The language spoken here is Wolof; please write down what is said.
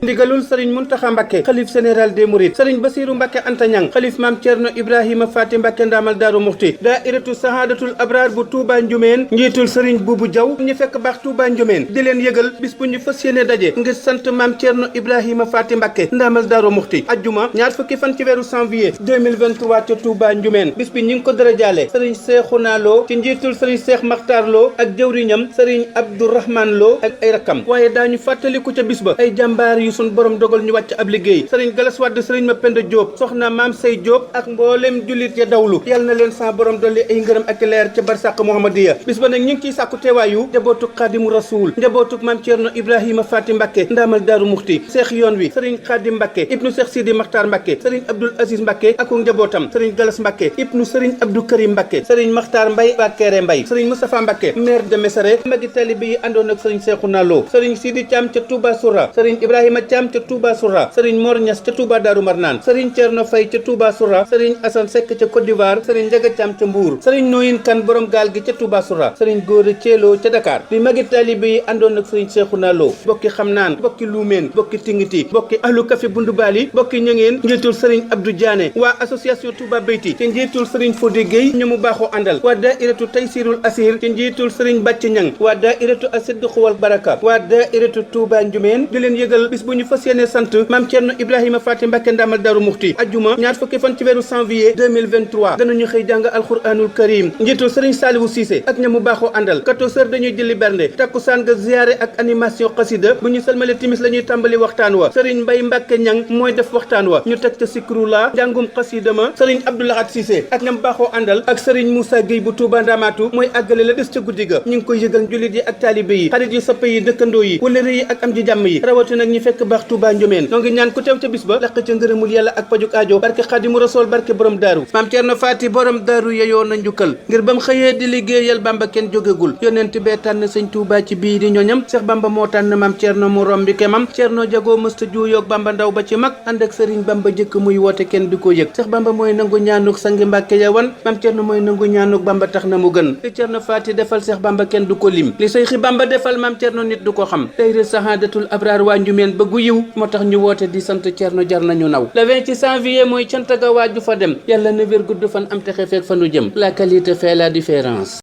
ndigalul sëriñ Muntaxa Mbàkke xalif général des mourides sëriñ Basiru Mbàkke Anta Ñang xalif maam Cerno Ibrahima Faati Mbàkke ndaamal Daaru Muxti daairatu sahadatul abraar bu Touba Njumeen njiitul sëriñ Buubu Jaw ñu fekk baax Touba Njumeen di leen yëgal bis bu ñu fas yéene daje ngir sant maam Cerno Ibrahima Faati Mbàkke ndaamal Daaru Muxti ajjuma ñaar fukki fan ci weeru janvier 2023 ca Touba Njumeen bis bi ñi ngi ko darajaale sëriñ Seexuna Lo ci njiitul sëriñ Seex Maxtaar Lo ak jëwriñam sëriñ Abdourahman Lo ak ay rakkam waaye daañu fàttaliku ca bis ba ay jàmbaar yu sun borom dogal ñu wàcc ab liggéey sëriñ Galas Wàdd sëriñ Mapenda Diop soxna maam Sey Diop ak mboolem jullit ya dawlu yal na leen sa borom dolli ay ngërëm ak leer ca barsàq Muhammadiya bis ba nag ñu ngi ciy sàkku teewaayu njabootuk Xaadimu Rasuul njabootuk maam Cerno Ibrahima Faati Mbàkke ndaamal Daaru Muxti seex yoon wi sëriñ Xaadim Mbàkke ibnu seex Sidi Maxtaar Mbàkke sëriñ Abdul Aziz Mbàkke ak njabootam sëriñ Galas Mbàkke ibnu sëriñ Abdou Karim Mbàkke sëriñ Maxtaar Mbay Bakkeere Mbay sëriñ Moustapha Mbàkke maire de Mesere magi taalibe yi àndoon ak sëriñ Seexuna Lo sëriñ Sidi Caam ca Touba Soura sëriñ Ibrahima Caam ca Touba Soura sëriñ Mor Ñas ca Touba Daaru Marnaan sëriñ Cerno Fay ca Touba Soura sëriñ Asan Sekk ca Côte d'Ivoire sëriñ Njaga Caam ca Mbuur sëriñ Nooyin Kan borom gaal gi ca Touba Soura sëriñ Góora Ceeloo ca Dakar di magi taalibe yi àndoon ak sëriñ Seexuna Lo bokki xam naan bokki luumeen bokki tingiti bokki ahlu kafe bundu baali bokki ñangeen njiitul sëriñ Abdou Diané waa association Touba Beyti ci njiitul sëriñ Fodé Gueye ñu mu baaxoo àndal waa daairatu Taysirul Asir ci njiitul sëriñ Bàcc Ñang waa daairatu Asidqu wal Baraka waa daairatu Touba Njumeen di leen yëgal bis bu ñu fas yéene sant maam Cerno Ibrahima Faati Mbàkke ndaamal Daaru Muxti ajjuma ñaar fukki fan ci weeru janvier 2023 danañu xëy jàng alquranul karim njiitul sëriñ Saaliwu Siise ak ña mu baaxoo àndal 14h dañuy jëli bernde takkusaan nga ziyaare ak animation xasida bu ñu salmale timis la ñuy tàmbali waxtaan wa sëriñ Mbay Mbàkke Ñang mooy def waxtaan wa ñu teg ca sikrula njàngum xasida ma sëriñ Abdoulahat Siise ak ña mu baaxoo àndal ak sëriñ Moussa Gueye bu Touba Ndamaatu mooy àggale la des ca guddi ga ñu ngi koy yëgal jullit yi ak taalibe yi xarit yi soppe yi dëkkandoo yi wëllëre yi ak am ji jàmm yi rawati nag ñi fekk baax Touba Njumeen noo ngi ñaan ku teew ca bis ba laq ca ngërëmul yàlla ak pajuk aajo barke Xaadimu Rasuul barke borom daaru maam Cerno Faati borom daaru yeyoo na njukkal ngir bam xëyee di liggéeyal Bamba kenn jógegul yonent bee tànn sëñ Touba ci bii di ñoñam Seex Bamba moo tànn maam Cerno mu rombi kemam Cerno jagoo mësta juuyoog Bamba ndaw ba ci mag ànd ak sëriñ Bamba jëkk muy woote kenn du ko yëg Seex Bamba mooy nangu ñaanuk sangi Mbàkke ya wan maam Cerno mooy nangu ñaanuk Bamba tax na mu gën li Cerno Faati defal Seex Bamba kenn du ko lim li Seyxi Bamba defal maam Cerno nit du ko xam tayre sahadatul abraar waa Njumeen bëggu yiw moo tax ñu woote di sant Cerno jar nañu naw le 20 janvier mooy cant ga waaju fa dem yàlla na wér gudd fan am texe feek fa nu jëm la qualité fait la différence